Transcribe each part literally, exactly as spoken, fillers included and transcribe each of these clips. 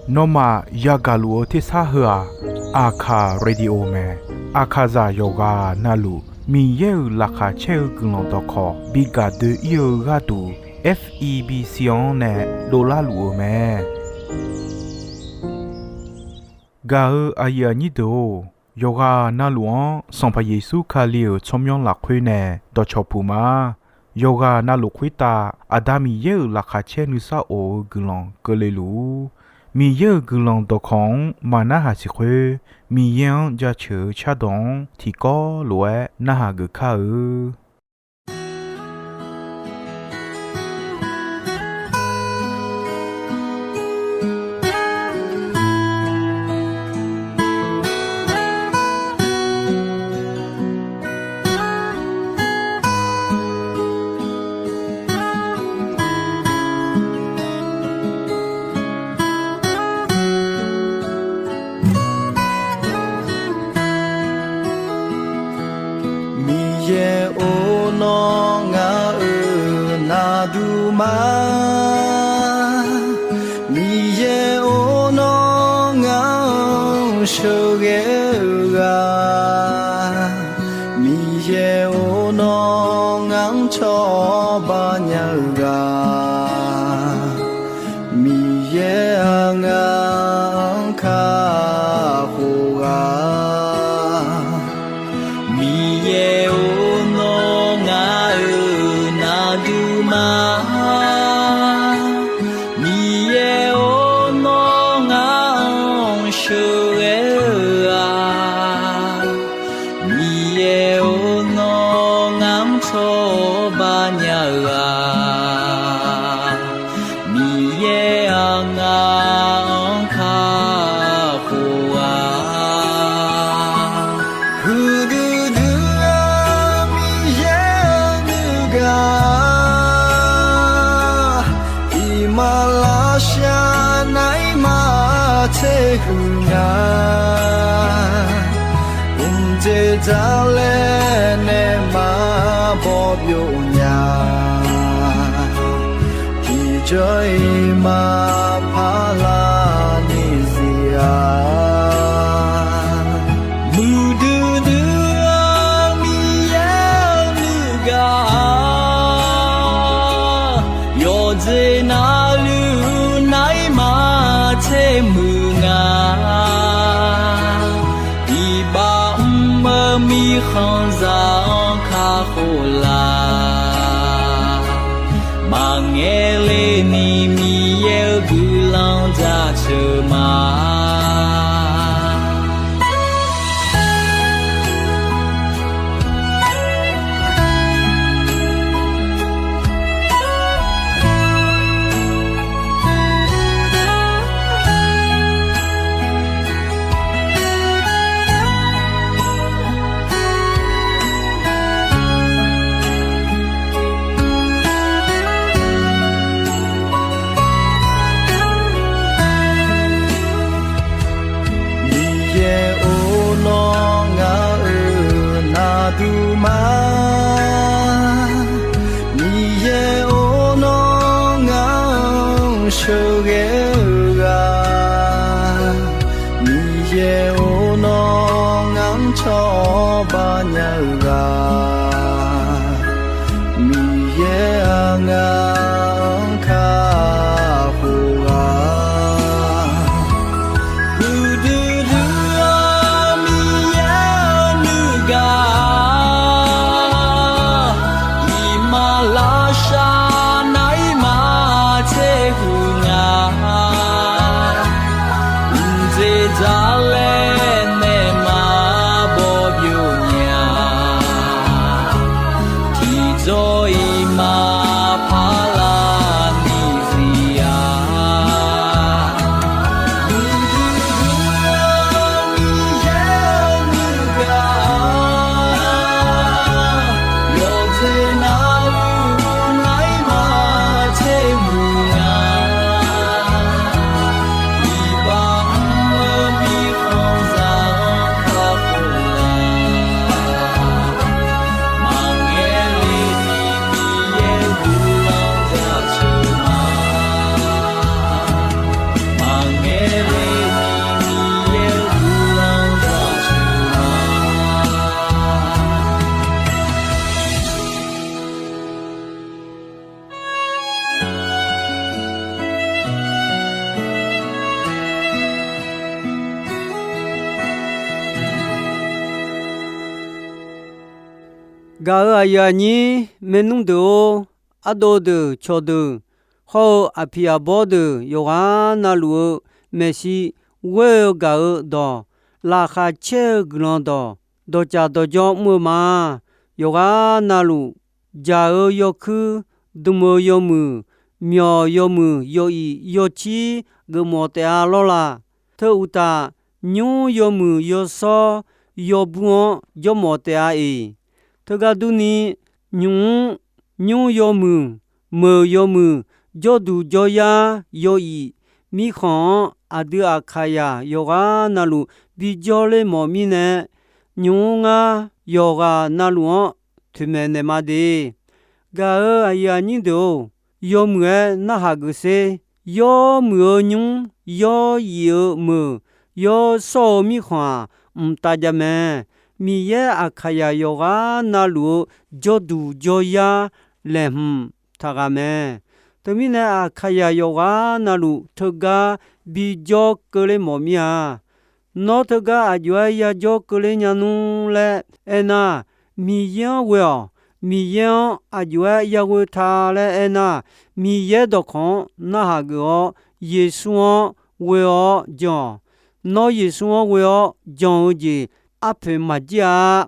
Nawmaf yagaq luf-eu tersar heu-aq, Aqkaq Radio mae. Aqkaqzaq yawqghaq navluf Miqyaer-euq laqkhaq caer-eu guiqlanq dawqkawq bi gaq doe-ir-eu gharduq, F E B C-anr nae dovlar luf-eu mae. Gaq-eu aqyuif aqnyir deuq-or, yawqghaq navluf-anr Sanqpaq Yeqsur Kali-euq tsawrmyanr lafkhoer nae dawqcawq puq ma. Yawqghaq navluf khoertav Aqda Miqyaer-euq laqkhaq caer nuisar of-eu guiqlanq keuvle luf-ur. Miqyaer-euq guiqlanq dawqkawq-anr maqnarhaq siq khoer, Miqyaer-anr jaceuq-eu cardawq-anr tiqkawv lof-aer narhaq geuf kar-eu. Miqyaer-or, nawr ngaq-euq navduq ma. Miqyaer-or, nawr ngaq-anr sheuqghae-eu ghaq. Miqyaer-or, nawr ngaq-anr cawba nya-eu ghaq. Miqyaer-aq, ngaq-anr kakhof ghaq. Miqyaer-or, nawr ngaq-euq navduq ma. Miqyaer-or, nawr ngaq-anr sheuqghae-eu ghaq. Miqyaer-or, nawr ngaq-anr cawba nya-eu ghaq. Miqyaer-aq, ngaq-anr kakhof ghaq. Huiqdui dui-eu Miqyaer-eu nuigaq, iqmalavshav naeq-aer maqtser huiq nya. Mqdzer dzar laer nae maqbaw byov nya. Tiqjawr-iq maqpar lar ni zir-a. Muiqdui dui-eu Miqyaer-eu nuigaq, yawqjeq navluf naeq-aer maqtser muiq nga. Iqbax mr-eu mirkhanqzaq-anr kakhof laf. Maqngaeq le ni Miqyaer-eu guiqlanq jaceuq ma. Miqyaer-or, nawr ngaq-euq navduq ma. Miqyaer-or, nawr ngaq-anr sheuqghae-eu ghaq. Miqyaer-or, nawr ngaq-anr cawba nya-eu ghaq. Miqyaer-aq, ngaq-anr kakhof ghaq. Huiqdui dui-eu Miqyaer-eu nuigaq, iqmalavshav naeq-aer maqtser huiq nga. Mqdzer dzar laer nae maqbaw byov nya. Gaq-euq aqyuif aqnyir maernmr deuq-or, ardov deuq cawqdeuq, hawr-eu aqpiq aqbawr deuq yawqghaq navluf-eu maeqshi ghoer-eu gaq-eu dawq, laqkhaq caer-eu guiqlanq dawq, dawqcaf dawqjawr mr-eu ma. Yawqghaq navluf, jaq-eu yawkuir, dm-eu yawmuiq, myawq yawmuiq, yawif yawcir geufmawf taef-a lawr la. Teu uqtaf, nymr yawmuiq yawshawr yawbur-anr jawrmawf taef-a iq. Teugar durni, nymq-mr nymr yawmuiq, meuq yawmuiq, jawrduq jawryar yawif, mirkhanq-anr aqdui Aqkaqyaq yawqghaq navluf bijawr ler mawf mirnae, nymq-mr ngar yawqghaq navluf-anr toeqmaeq naeq ma de. Gaq-euq aqyuif aqnyir deuq-or, yawmuiq-aer narhaq geuf sher. Yawmuiq-eu nymr, yawif-eu meuq, yawshawr-eu mirkhanq-aq, mqtav jav mae. Miqyaer Aqkaqyaq yawqghaq navluf-eu jawrduq jawryar laeqhmq taqghaq mae. Teumirnae, Aqkaqyaq yawqghaq navluf teugar bijawr keuvler mawf mir-a. Nawr teugar aqjox-aer yajawr keuvler nya nmr laer aernar, Miqyaer-anr ghoe-awq. Miqyaer-anr aqjox-aer yaghoe ta laer aernar, Miqyaer dawqkawq-anr narhaq geuf-awr, Yeqsur-anr ghoe-awr jan-awq. Nawr Yeqsur-anr ghoe-awr jan-eu jeq arpoeq maqjir-a.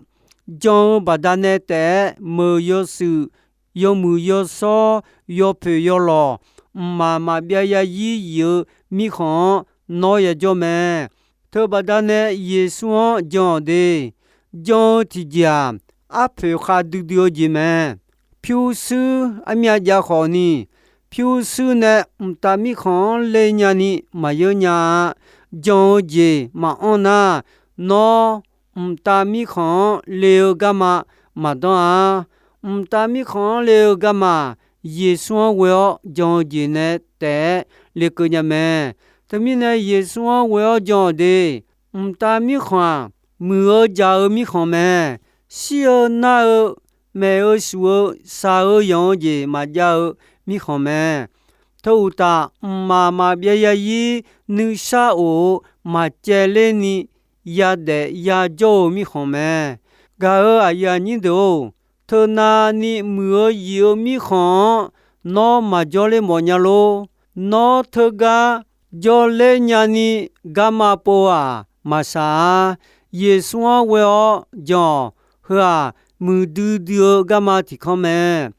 Jan-eu baqdanae taef-aer meuq yawshuif, yawmuiq yawshawr, yawpoeq yawlawq, mqmaq maqbyav yazir yif-eu mirkhanq-anr nawr yajawr mae. Teubaqdanae Yeqsur-anr jan-awq de. Jan-eu tiqjeq-aq, arpoeq khav duidui-eu jeq mae. Pyurshuir armyav jav khawf ni, pyurshuir nae mqtav mirkhanq-anr le nyani maqyeur nya-a. Jan-eu jeq maqanr nar, nawr mqtav mirkhanq-anr le-eu garma maqdanr-a. Mqtav mirkhanq-anr le-eu garma, Yeqsur-anr ghoe-awr jan-eu jeq nae taef-aer lekeuv nya mae. Teumirnae Yeqsur-anr ghoe-awr jan-awq de. Mqtav mirkhanq-aq, muiq-eu jaq-eu mirkhanq mae. Shir-eu nar-eu, maef-eu shuf-eu, shaq-eu yanq-eu jeq maqjav-eu mirkhanq mae. Teu uqtaf, mqmaq maqbyav yazir nuisar of-eu maqcaevler ni yadaef yajawr-eu mirkhanq mae. Gaq-euq aqyuif aqnyir deuq-or, teunav ni muiq-eu yif-eu mirkhanq-anr nawr maqjawr ler mawf nya lor. Nawr teugar jawrler nyani garma pov-aq maqshaq-a. Yeqsur-anr ghoe-awr jan-awq. Heu-aq, muiqdui dui-eu garma tiqkanr mae.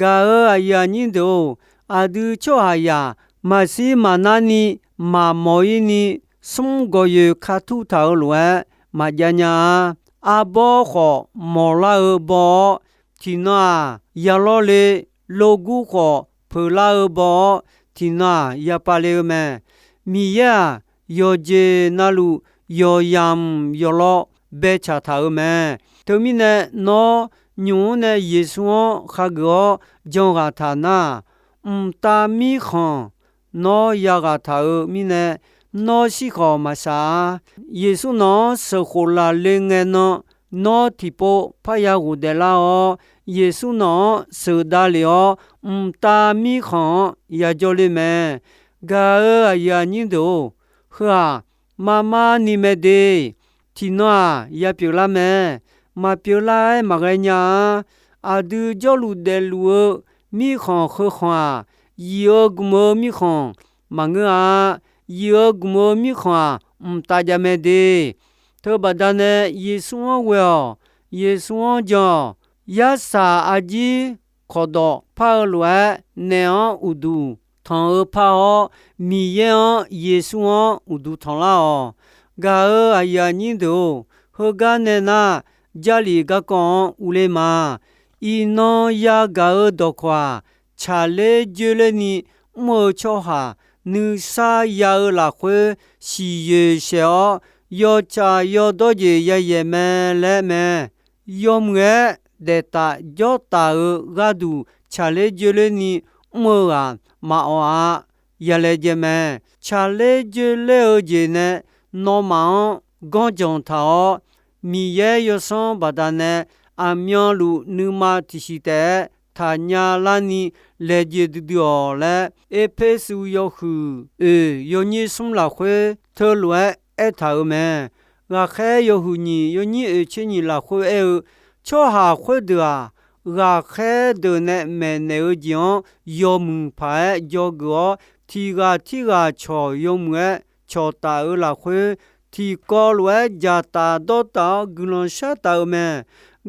Gaq-euq aqyuif aqnyir deuq-or, aqdui tsawrhaqzaq maqshir maqnar ni maqmawf-ir ni, smr gawqyoeq ka tur taq-eu lof-aer maqjav nya-a. Arbawr khawf mawqlar-eu baw-awr, tiqnan-aq ya lawr le. Logur khawf peuqlar-eu baw-awr, tiqnan-aq ya pav le-eu mae. Miqyaer-aq, yawqjeq navluf yawqyamq yawqlawr baetsaq taq-euq mae. Teumirnae nawr nymq-mr nae Yeqsur-anr khageuf-awr jan ghaq taq nar, mqtav mirkhanq nawr yaghaq taq-euq mirnae, nawr shir khawf maqshaq-a. Yeqsur nawq-anr sheuqkhof laf le ngae nan, nawr tiqpov parya ghofdaef lar-awr, Yeqsur nawq-anr sheuqdav lef-awr, mqtav mirkhanq-anr yajawr le mae. Gaq-euq aqyuif aqnyir deuq-or, heu-aq, marmar ni mae de. Tiqnan-aq ya pyeuflar mae. Maqpyeuf lar-aer maqghae nya-a. Aqdui jawrluf daefluf-eu mirkhanq heu khanq-aq, yif-eu gmq-eu mirkhanq maqngeur-a. Yif-eu gmq-eu mirkhanq-aq, mqtav jav mae de. Teubaqda nae Yeqsur-anr ghoe-awq. Yeqsur-anr jan-awq. Yarsaq arjir kawqdawq par-eu lof-aer, naef-anr uqduq tanq-eu par-awr, Miqyaer-anr, Yeqsur-anr uqduq tanqlar-awq. Gaq-euq aqyuif aqnyir deuq-or, heugar nae nar, Jarlif garkawv-anr urler ma. Iqnan yagaq-eu dawqkawq-aq, tsaqler joerlerni mr-eu tsawrhaq nuisar ya-eu lafkhoer siqyoeq shaeq-awr, yawtsaq yawdawr jeq yayaeq mae laer mae. Yawmuiq-aer daeftaf jawrtaf-eu gharduq tsaqler joerlerni mr-eu ghaq maqawq-a. Yalaejae mae. Tsaqler joerler-eu jeq nae nawmaf-anr ganrjanq taq-awr, Miqyaer yawsanr baqdanae aqmyanluf nuima tiqsiq taef-aer taqnya larni laejae duidui-awq laer, Erpersu yawhuiq oeq yawnyir smr lafkhoer teulof-aer aertaq-euq mae. Ghaqkhaer yawhuiq nyiq yawnyir oeq tser nyiq lafkhoer aer-eu, Tsawrhaq khoerdeuq-aq, ghaqkhaer deuq nae maeqnaeq-eu jeq-anr yawmuiq paq-aer dzawgeuf-awr, tiq ghaq tirghaq cawq yawmuiq-aer cawq taf-euq lafkhoer, tiqkawv lof-aer dzaqtaf dawrtaf-awr guiqlanq shar taf-eu mae.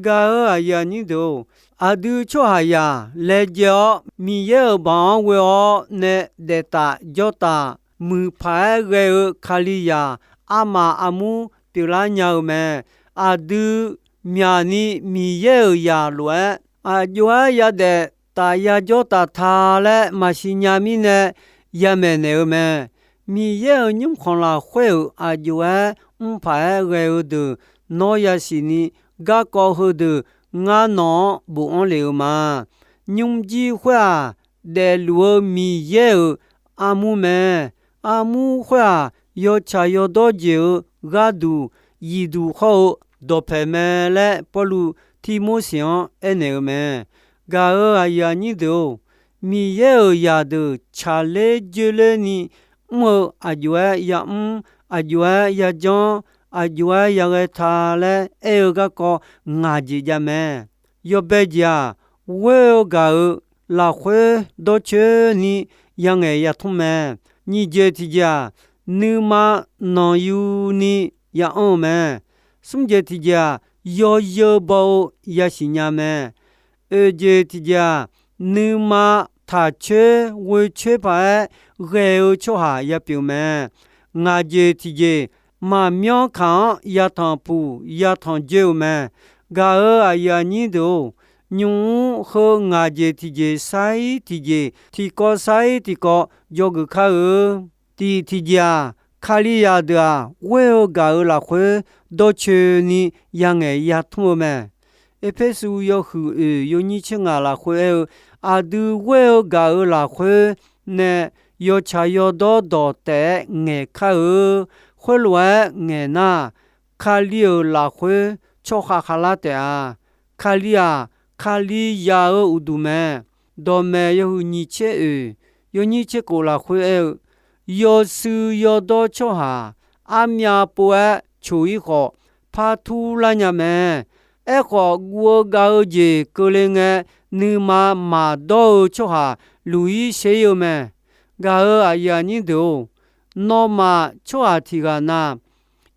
Gaq-euq aqyuif aqnyir deuq-or, aqdui tsawrhaqzaq laejae-awr Miqyaer-euq baoq-anr ghoe-awr nae daeftaf jawrtaf muiqpaq-aer ghae-eu Kalizaq armaf armur pyeuflar nya-eu mae. Aqdui myaqni Miqyaer-euq zaq lof-aer aqjox-aer yadaef taf yajawr taf ta laer maqsiq nya mirnae yamaeq naeq-eu mae. Miqyaer-euq nymrkhanq lafkhoer-euq aqjox-aer mrpaq-aer ghae-eu deuq nawr yasiq ni, garkawv heudeuq ngar nawq-anr bofanr lef-eu ma. Nymrjir khoer-aq, daefluf-eu Miqyaer-euq armur mae. Armur khoer-aq, yawtsaq yawdawr jeq-eu gharduq zifduq hawr-eu dawqpaeq mae laer Pawrluv Tirmorseq-anr aernaeq-eu mae. Gaq-euq aqyuif aqnyir deuq-or, Miqyaer-euq zaqdeuq tsaqler joerler ni mr-eu aqjox-aer yamr, aqjox-aer yajanr, aqjox-aer yaghae ta laer aer-eu garkawv ngaq jeq jav mae. Yawbae jeq-aq, ghoer-eu gaq-euq lafkhoer dawrcoeni yangaeq yatmr mae. Nyiq jeq tiqjeq-aq, nuima nanqyu ni ya'anr-eu mae. Smr jeq tiqjeq-aq, yawzeu baw-eu yasiq nya mae. Oeq jeq tiqjeq-aq, nuima taqcoer ghoecoer paq-aer ghae-eu tsawrhaq yapyeuf mae. Ngaq jeq tiqjeq, maqmyanr kaq-anr yatanq puq yatanq joe-eu mae. Gaq-euq aqyuif aqnyir deuq-or, nymq-mr heu ngaq jeq tiqjeq sar-ir tiqjeq, tiqkawv sar-ir tiqkawv dzawgeuf kar-eu. Tiq tiqjeq-aq, Kalizaq deuq-aq, ghoer-eu gaq-euq lafkhoer dawrcoeni yangaeq yatmr-eu mae. Erpersu yawhuiq oeq yawnyir tser ngaq lafkhoer aer-eu, aqdui ghoer-eu gaq-euq lafkhoer nae yawtsaq yawdawr dawq taef-aer ngaeq kar-eu. Khoerlof-aer ngaeq nar, Kali-euq lafkhoer tsawrkhav khavlar taef-a. Kali-aq, Kalizaq-eu uqduq mae. Dawqmaeq yawhuiq nyiq tser oeq yawnyir tser khof lafkhoer aer-eu, yawshuif yawdawr tsawrhaq armyav pov-aer coq-ir khawf, par turlar nya mae. Aerkhawf, guv-eu gav-eu jeq keuvle ngae, nuima maqdawr-eu tsawrhaq luq-ir ser-ir-eu mae. Gaq-euq aqyuif aqnyir deuq-or, nawmaf tsawrhaq tiq ghaq na,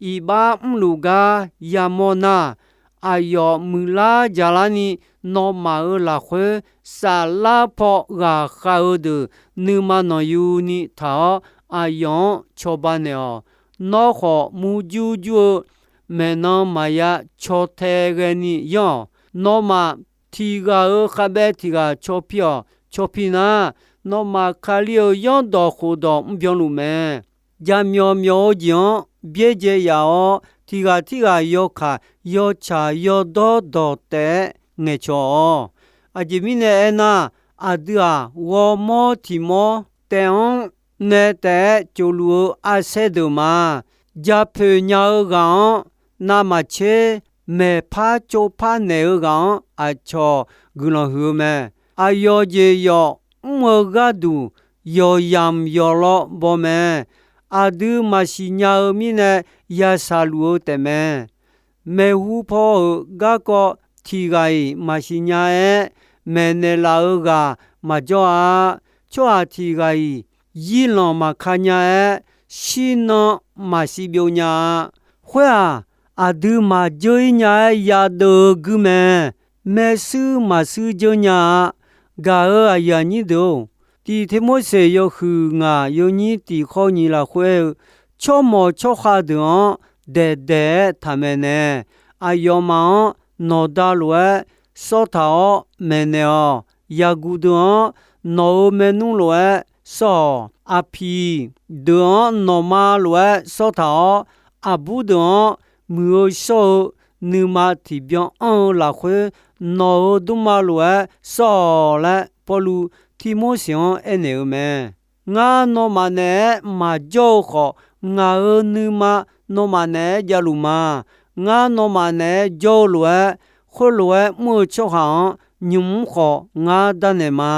iqbax mrluf gar yamawr nar, aqyawf muiqlar jaqlar ni nawmaf-euq lafkhoer saflar paw ghaqkhav-eu deuq nuima nanqyu ni taq-awr aqyawf-anr cawba naeq-awq. Nawr khawf murjur jur-eu maeqnan maqya caw tae ghae ni yanr-awq. Nawmaf tiq ghaq-euq khavbaev tiq ghaq caw pi-awq. Caw pi nar, nawmaf Kali-euq zanrdawq khofdawq mrbyan luf mae. Jaqmyawf myawf-eu jeq-anr byaerdzae yaf-awr, tiq ghaq tirghaq yawkaq yawtsaq yawdawr dawq taef-aer ngaeqcawq-awq. Aqjeq mirnae aernar, aqdui-aq, ghawrmawr tiq mawr taef-anr nae taef-aer tsofluf-eu arsaer deuq ma. Japoeq nya-eu ghaq-anr navmaqtser maeqpar tsovpar naeq-eu ghaq-anr aqcawq guiqlanq huiq-eu mae. Aqyawf jeq yawf mr-eu gharduq yawqyamq yawqlaw baw mae. Aqdui maqsiq nya-eu mirnae yashaq luf-eu taefmae. Maeqhu paw-euq garkawv tiq ghaq-iq maqsiq nya-aer maeqnaeq laf-eu ghaq maqjawr-a. Tsawrhaq tiq ghaq-iq zirlanq maqka nya-aer shirnan maqsiq byov nya-a. Khoer-aq, aqdui maqjeur-ir nya-aer yadeuv-eu guir mae. Maershuir maqshuir dzeur nya-a. Gaq-euq aqyuif aqnyir deuq-or, Tiq Tirmorseq yawhuiq ngaq yawnyir tiq khawr nyiq lafkhoer aer-eu, tsawrmawq tsawrkhav deuq-anr daeqdaeq-aer taqmaeq naeq. Aqyawfmaf-anr nawqda lof-aer sawr taq-awr maeqnaeq-awq. Yaqguq deuq-anr nawq-euq maernmr lof-aer sawr-awq. Aqpiq deuq-anr nawqma lof-aer sawr taq-awr, aqbur deuq-anr muiq-eu shawr-eu nuima tiqbyan anr-eu lafkhoer, nawq-euq dmrma lof-aer sawr-awq laer, Pawrluv Tirmorseq-anr aernaeq-eu mae. Ngar nawmaf naeq-aer maqjawr-eu khawf, ngaq-euq nuima nawmaf naeq-aer javluf ma. Ngar nawmaf naeq-aer jawr-eu lof-aer, khoerlof-aer mr-eu tsawrhaq-anr nymq-mr khawf ngar darnaeq ma.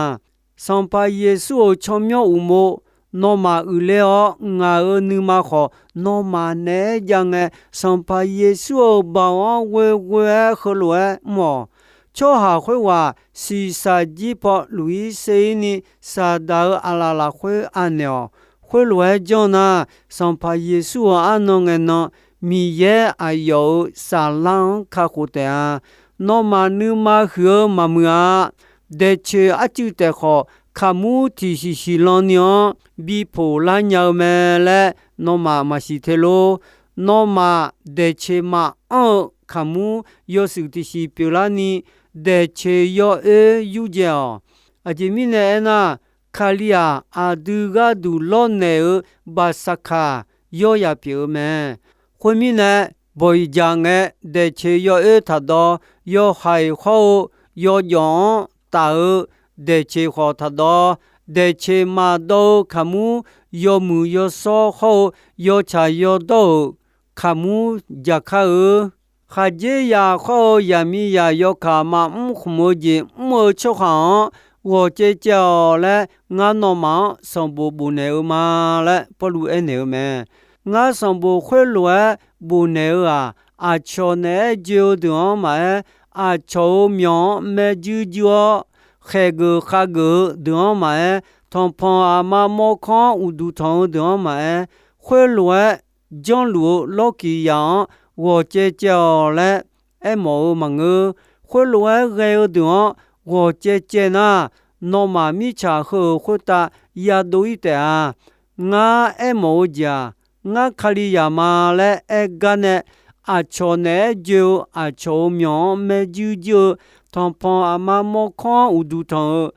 Sanqpaq Yeqsur-euq tsawrmyanr uqmov nawmaf uiqler-awr, ngaq-euq nuima khawf nawmaf naeq-aer jav ngae, Sanqpaq Yeqsur-euq baoq-anr ghoeghoe-aer heulof-aer mr-awq. Tsawrhaq khoerghaq shiqshaq jir paw luf-ir ser-ir ni, Saqdaq-euq aqlaf lafkhoer anaeq-awq. Khoerlof-aer janr nar, Sanqpaq Yeqsur-euq arnan ngae nan, Miqyaer aqyawf-euq saflar-anr kakhof taef-a. Nawmaf nuima huiq-eu maqmuiq-a. Daeqcoeq arcuiv taef khawf, kaqmur tiqsiq siq lan ni-anr bi poq lar nya-eu mae laer nawmaf maqsiq te lor. Nawmaf daeqcoeq maqanr-eu kaqmur yawshuif tiqsiq pyeuflarni, daeqcoeq yawoer yurdzae-awq. Aqjeq mirnae aernar, Kali-aq, aqdui gharduq lawrnaeq-eu Baqsaqkaq yawr yaf pyeuf-eu mae. Khoermirnae, bawq-iq dzaq ngae, daeqcoeq yawoer taqdawv, yawhaiq hawr-eu yawjawf-anr taf-eu daeqcoeq khawf taqdawv, daeqcoeq maqdawv-eu kaqmur, yawmuiq yawshawr hawr-eu yawtsaq yawdawr-euq kaqmur jaqkar-eu, khaqdzerzaq hawr-eu zaqmiqzaq yawkaq maqmr khmq-eu jeq mr-eu tsawrhaq-anr ghawq caev caev-awq laer, ngar nawmaf-anr sanqbof bofnaeq-eu ma laer Pawrluv aernaeq-eu mae. Ngar sanqbof khoerlof-aer bofnaeq-eu-aq, aqcawq naeq-aer joe-eu deuq-anr maqaer, aqcawq-euq myawq-anr maerjuir juir-awr, khaeqgeuf khageuf-eu deuq-anr maqaer, tanqpanq aqma mawrkawr-anr uqduq tanq-eu deuq-anr maqaer, khoerlof-aer janrluf-eu lawrkiq yaf-anr ghawq caev caev-awq laer aermawf-eu maqngeur. Khoerlof-aer ghae-eu deuq-anr ghawq caev caev nar, nawmaf mirtsaq heu-euq khoertav yadov-ir taef-a. Ngar aermawf-eu jeq-aq, ngar Kalizaq ma laer aer gar nae, aqcawq naeq-aer joe-eu aqcawq-euq myawq-anr maerjuir juir-eu, tanqpanq aqma mawrkawr-anr uqduq tanq-eu,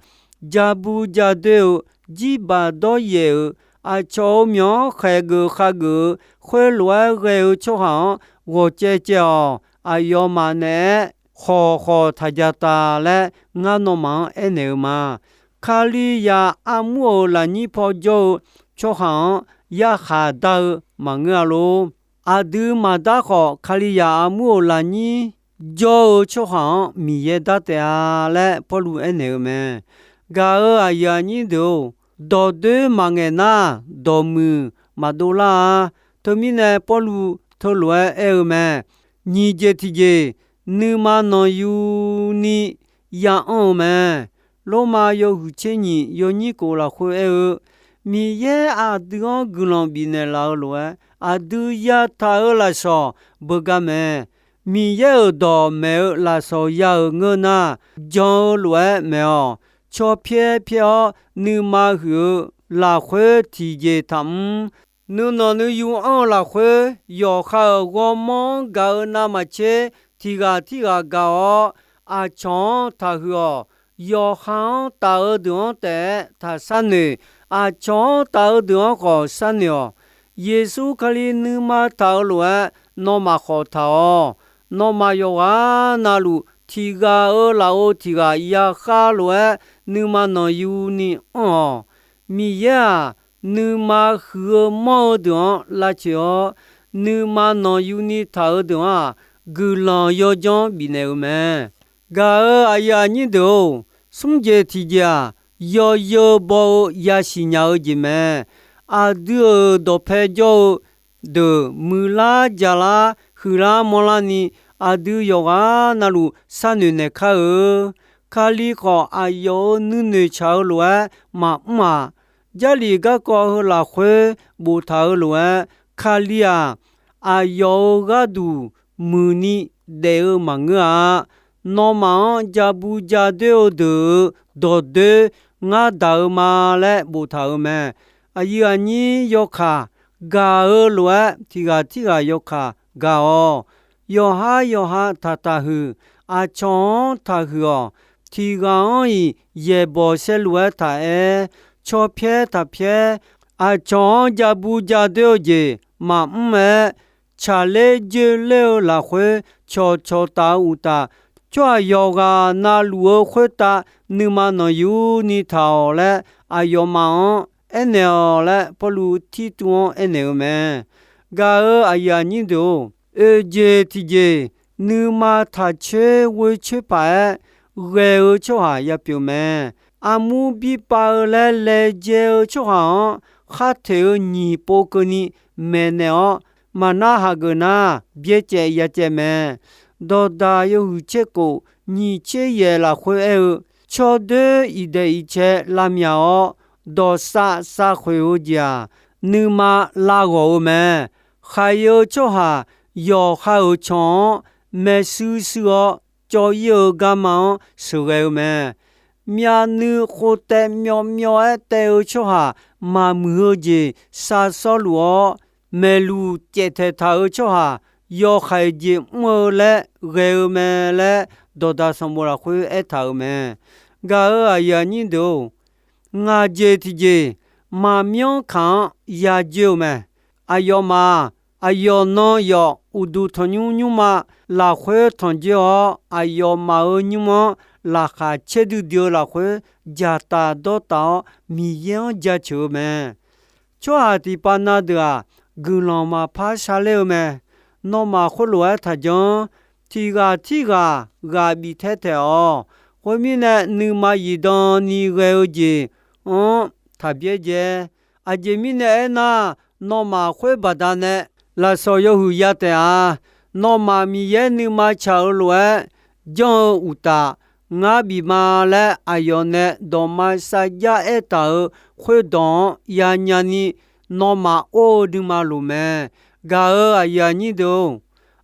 ja bu ja doer-eu, jirbaq dawryaef-euq, aqcawq-euq myawq-anr khaeqgeuf khageuf-eu, khoerlof-aer ghae-eu tsawrhaq-anr ghawq caev caev-awq. Aqyawfmaf naeq-aer khawq khawq taq ja tav laer, ngar nawmaf-anr aernaeq-eu ma. Kalizaq armur-euq lafnyir paw jawr-eu tsawrhaq-anr yarkhaq dar-eu maqngeur-a lor. Aqdui maqdar khawf, Kalizaq armur-euq lafnyir jawr-eu tsawrhaq-anr Miqyaer dar taef-a laer Pawrluv aernaeq-eu mae. Gaq-euq aqyuif aqnyir deuq-or, dawqdoer maqngaeq nar, dawqmuiq maqdov lar-a. Teumirnae Pawrluv teulof-aer aer-eu mae. Nyiq jeq tiqjeq, nuima nanqyuni ya anr-eu mae. Lormav yawhuiq tser nyiq yawnyir kof lafkhoer aer-eu, Miqyaer aqdui-anr guiqlanq bifnaeq laf-eu lof-aer, aqdui yataq-euq lafsawq beugar mae. Miqyaer-euq dawq maeq-eu lafsawq ya-euq ngeur nar, jan-eu lof-aer maeq-awq. Caw pyaer pyaer-awr nuima huiq-eu lafkhoer tiqjeq taqmr. Nuinanq nuiyu anr-eu lafkhoer, yawqha-euq ghawrmawr-anr gaq-eu navmaqtser tiq ghaq tirghaq gaq-awr, aqcawq-anr taqhuiq-awq. Yawqha-anr taf-eu deuq-anr taef-aer taq sharnoeq. Aqcawq-anr taf-eu deuq-anr khawf sharnoeq-awq. Yeqsur Kali nuima taq-eu lof-aer, nawmaf khawf taq-awq. Nawmaf yawqghaq navluf tiq ghaq-euq lafov tiq ghaq yakhar lof-aer, nuima nanqyuni anr-awq. Miqyaer-aq, nuima huiq-eu manr-eu deuq-anr lavcoeq-awr, nuima nanqyuni taq-eu deuq-anr-aq, guiqlanq yawdzanr bifnaeq-euq mae. Gaq-euq aqyuif aqnyir deuq-or, smr jeq tiqjeq-aq, yawzeu baw-eu yasiq nya-eu jeq mae. Aqdui-euq dawqpae jawr-eu deuq muiqlar jaqlar huiqlar manrlarni, aqdui yawqghaq navluf sharnoeq naeq kar-eu. Kali khawf, aqyawf-euq nuinoeq tsaq-eu lof-aer maqmr-aq, Jarlif garkawv heu lafkhoer boftaq-eu lof-aer, Kali-aq, aqyawf-euq gharduq muiqni daef-eu maqngeur-a. Nawmaf-anr ja bu ja doer-eu deuq-euq dawqdoer ngar daq-eu ma laer boftaq-euq mae. Aqyuif aqnyir yawkaq gaq-eu lof-aer, tiq ghaq tirghaq yawkaq gaq-awq. Yawqhar yawqha taqtaq huiq, aqcawq-anr taqhuiq-awq. Tiq ghaq-anr-iq yaeqbawq saerlu-aer taq aer, caw pyaer taq pyaer. Aqcawq-anr ja bu ja doer-eu jeq maqmr-aer, tsaqler joerler-eu lafkhoer cawqcawq taf-eu uqtaf, tsawrhaq yawqghaq navluf-eu khoertav nuima nanqyuni taq-awq laer, aqyawfmaf-anr aernaeq-awq laer, Pawrluv Tirtuv-anr aernaeq-eu mae. Gaq-euq aqyuif aqnyir deuq-or, oeq jeq tiqjeq, nuima taq coer ghoe coer paq-aer ghae-eu tsawrhaq yapyeuf mae. Armur birpav-eu laer laejae-eu tsawrhaq-anr khar toeq-eu nyiq pov keuvni maeqnaeq-awr, maqnar hageuf nar byaerdzaev yacaev mae. Dawqdaq yawhuiq tser khof nyiq tser yaeq lafkhoer aer-eu, tsawrdoer iqdaeq iqcae lavmyaq-awr, dawqsav savkhoeq-eu jeq-aq, nuima lav ghawq-eu mae. Khaq-eu tsawrhaq yawqha-euq canq-anr maershuir shuir-awr, cawv-ir-eu garma-anr sheuqghae-eu mae. Myavnuiv khov taev myawvmyawv-aer taev-eu tsawrhaq maqmuiq-eu jeq shavsawr luf-awr, maeqluq caevtaeq taq-eu tsawrhaq yawhaiq jeq mr-eu laer ghae-eu mae laer, Dawqdaq sanqbof lafkhoer aertaq-euq mae. Gaq-euq aqyuif aqnyir deuq-or, ngaq jeq tiqjeq maqmyanr kaq-anr ya joer-eu mae. Aqyawfmaf-aq, aqyawf nan yawf uqduq tanqnymr nymrma lafkhoer tanqjoer-awr, aqyawfmaf-euq nymr-anr laqkhaq caerdui dui-eu lafkhoer dzaqtaf dawrtaf-awr, Miqyaer-anr jaceuq-eu mae. Tsawrhaq tiqpav na deuq-aq, guiqlanq maqpar sharler-eu mae. Nawmaf khoerlof-aer taqjanr. Tiq ghaq tirghaq ghaq bif taer taeq-awq. Khoermirnae, nuima zifdan ni ghae-eu jeq-anr taq byaerdzae. Aqjeq mirnae aernar, nawmaf khoer baqdanae lafsawq yawhuiq ya taef-a. Nawmaf Miqyaer nuima tsaq-eu lof-aer janr-eu uqtaf, ngar bif ma laer aqyawf nae dawqma sar jar aertaq-euq khoerdawq-anr yanya ni nawmaf or-eu nuima loq mae. Gaq-euq aqyuif aqnyir deuq-or,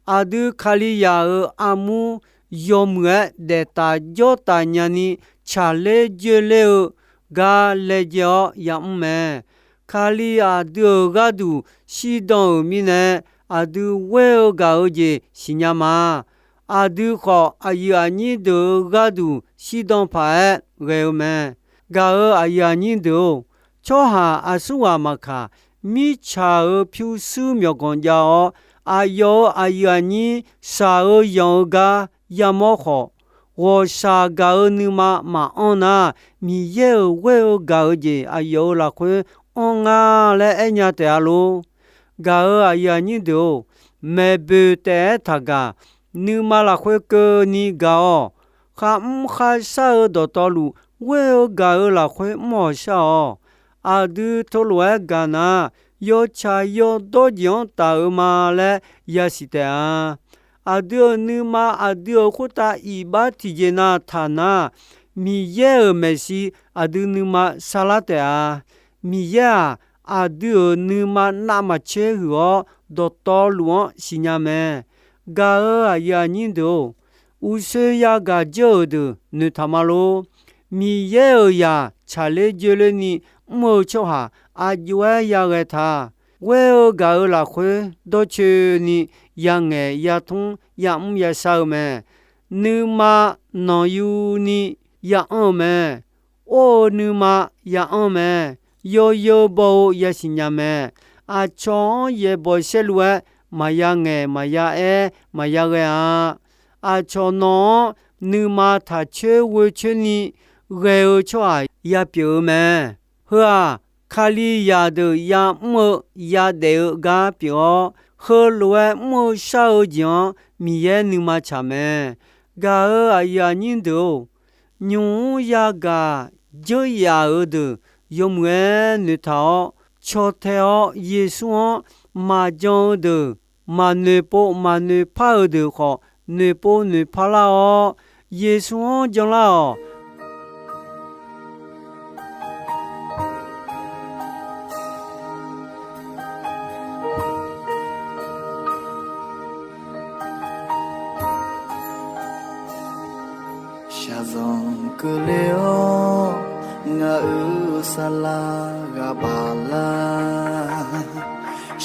aqdui Kalizaq-euq armur yawmuiq-aer daeftaf jawrtaf nyani tsaqler joerler-eu gar laejae-awr yamr mae. Kali aqdui-euq gharduq shirdan-euq mirnae, aqdui ghoer-eu gaq-eu jeq siqnya ma. Aqdui khawf, aqyuif aqnyir deuq-euq gharduq shirdan paq-aer ghae-eu mae. Gaq-euq aqyuif aqnyir deuq-or, tsawrhaq aqsurghaq maqkaq, mirtsaq-euq pyurshuir myawqganq jav-awr, aqyawf-euq aqyuif aqnyir shaq-eu yanq-eu gar yamawr khawf, ghawqshaq gaq-eu nuima maqanr nar, Miqyaer-euq ghoer-eu gaq-eu jeq aqyawf-euq lafkhoer anr nga laer aernya taef-a lor. Gaq-euq aqyuif aqnyir deuq-or, maeqboeq taef-aer taqgaq, nuima lafkhoer keuvni gaq-awq. Kharmr kharshar-eu dawqtawvluf, ghoer-eu gaq-eu lafkhoer mr-awq shar-awq. Aqdui teulof-aer gaq nar, yawtsaq yawdawr jeq-anr taf-eu ma laer yasiq taef-a. Aqdui-euq nuima aqdui-euq khoertav iqbax tiqjeq na taq nar, Miqyaer-euq maeqshi aqdui nuima sarlar taef-a. Miqyaer-aq, aqdui-euq nuima navmaqtser huiq-awr, dawqtawvluf-anr siqnya mae. Gaq-euq aqyuif aqnyir deuq-or, uqshoe yagaq dzeur-euq deuq noeqtaq ma lor. Miqyaer-euq zaq tsaqler joerlerni mr-eu tsawrhaq aqjox-aer yaghae ta. Ghoer-eu gaq-eu lafkhoer dawrcoeni yangaeq yatmr yamr yashar-eu mae. Nuima nanqyuni ya anr-eu mae. Or-eu nuima ya anr mae. Yawzeu baw-eu yasiqnya mae. Aqcawq-anr yaeqbawq saerlu-aer, maqya ngaeq maqya aer maqya ghae-a. Aqcawq nawq-anr nuima taq coer ghoe coerni ghae-eu tsawrhaq yapyeuf-eu mae. Heu-aq, Kalizaq deuq yamr-eu yadaef-eu gar pyeuf-awr, heulof-aer mr-eu shar-eu jeq-anr Miqyaer nuima tsaq mae. Gaq-euq aqyuif aqnyir deuq-or, nymq-mr yagaq dzeur yaf-eu deuq yawmuiq-aer noeqtaq-awr, caw tae-awr Yeqsur-anr maqjan-eu deuq, maqnoeq pov maqnoeq par-eu deuq khawf, noeqpov noeqpar lar-awr, Yeqsur-anr janlar-awq. Shaqzanq keuvle-awr, ngaq-euq saqlaq ghaq baq lar.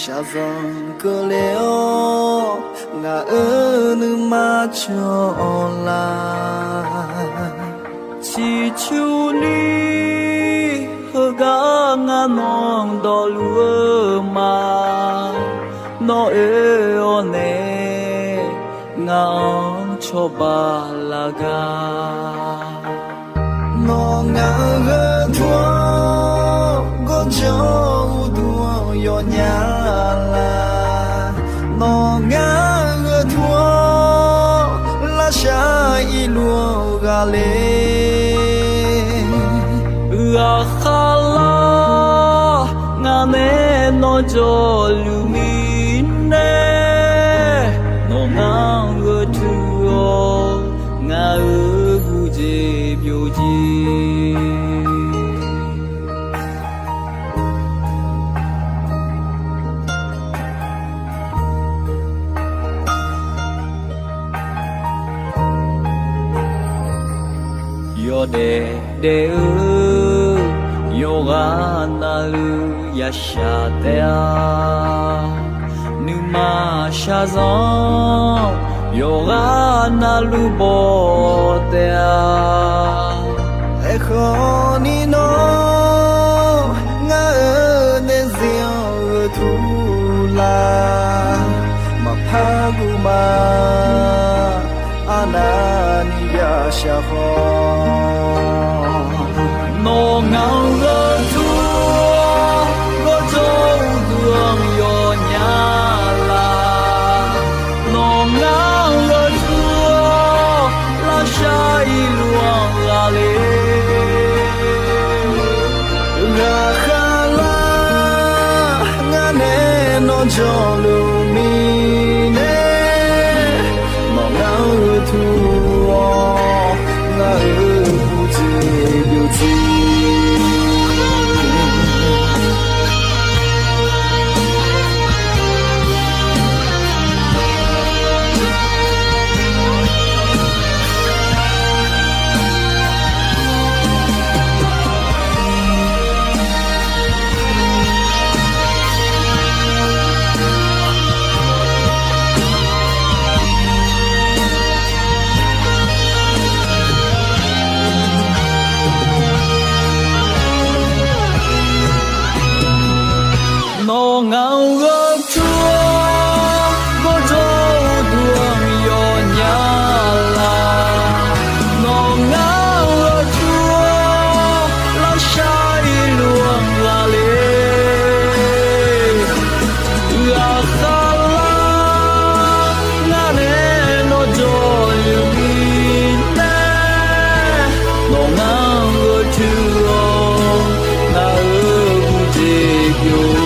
Shaqzanq keuvle-awr, ngaq-euq nuima cawq-awr lar. Ciqcurni heugar ngar nawq dawqluf-eu ma. Nawr oe-awr nae ngaq-anr cawba laf gar. Nawr ngaq-euq gharduq-anr gawrjanr uqduq-anr yawnya lar. Nawr ngaq-euq gharduq-anr lavshar irluf-anr ghaqler. Ghaqkhav lar jawrluf mirnae, nawq ngar-anr gheutui-awr, ngaq-euq guv jeq byovjir. Yawdaef daef-eu yawqghaq navluf yashaq taef-a. Nuima shaqzanq yawqghaq navluf baw taef-a. Aerkhawf ni nawr, ngar-euq daefzir-anr gheutui lar. Maqpar guv ma, arnavni yashaq khawf. Nawq ngaq-anr gheutui-awr, gawrjawr uqduq-anr yawnya laf. Nawq ngaq-anr gheutui-awr, lavshar irluf-anr ghaqler. Ghaqkhav lar, ngar nae nawr jawrluf mirnae, nawq ngaq-anr gheutui-awr, ngaq-euq guv jeq byovjir. Nawq ngaq-anr gheutui-awr, gawrjawr uqduq-anr yawnya laf. Nawq ngaq-anr gheutui-awr, lavshar irluf-anr ghaqler. Ghaqkhav lar, ngar nae nawr jawrluf mirnae, nawq ngaq-anr gheutui-awr, ngaq-euq guv jeq byovjir.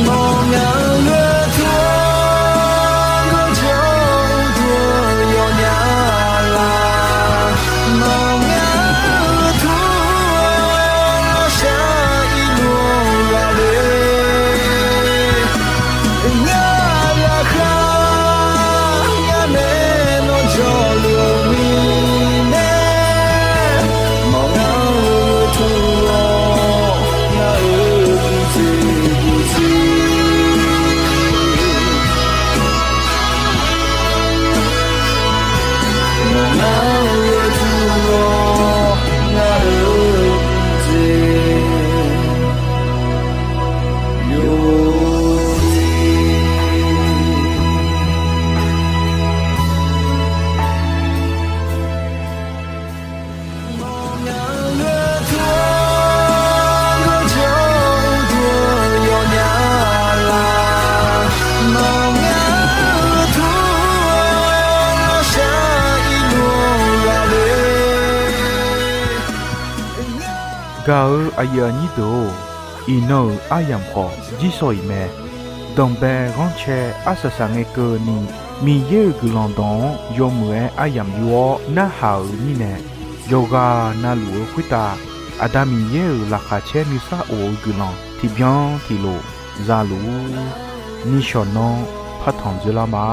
Nawq ngaq-anr gheutui-awr, gawrjawr uqduq-anr yawnya laf. Nawq ngaq-anr gheutui-awr, lavshar irluf-anr ghaqler. Ngar ghaqkhav, ngar nae nawr jawrluf mirnae, nawq ngaq-anr gheutui-awr, ngaq-euq guv jeq byovjir. Nawq ngaq-anr gheutui-awr, ngaq-euq guv jeq byovjir. Gaq-eu aqyuif aqnyir deuq-or, iqnan-euq aryamq khawf jirsawq iq mae. Danqbae ghanrcae arsaq saq ngae keuvni, Miqyaer-euq guiqlanq dawq-anr yawmuiq-aer aryamq yur-awr narhaq-euq mirnae, yawqghaq navluf-eu khoertav Aqda Miqyaer-euq laqkhaq caer nuisar of-eu guiqlanq tiqbyan tiqlof zaluf-ur. Nishawq nanr partanq dzoerlar ma.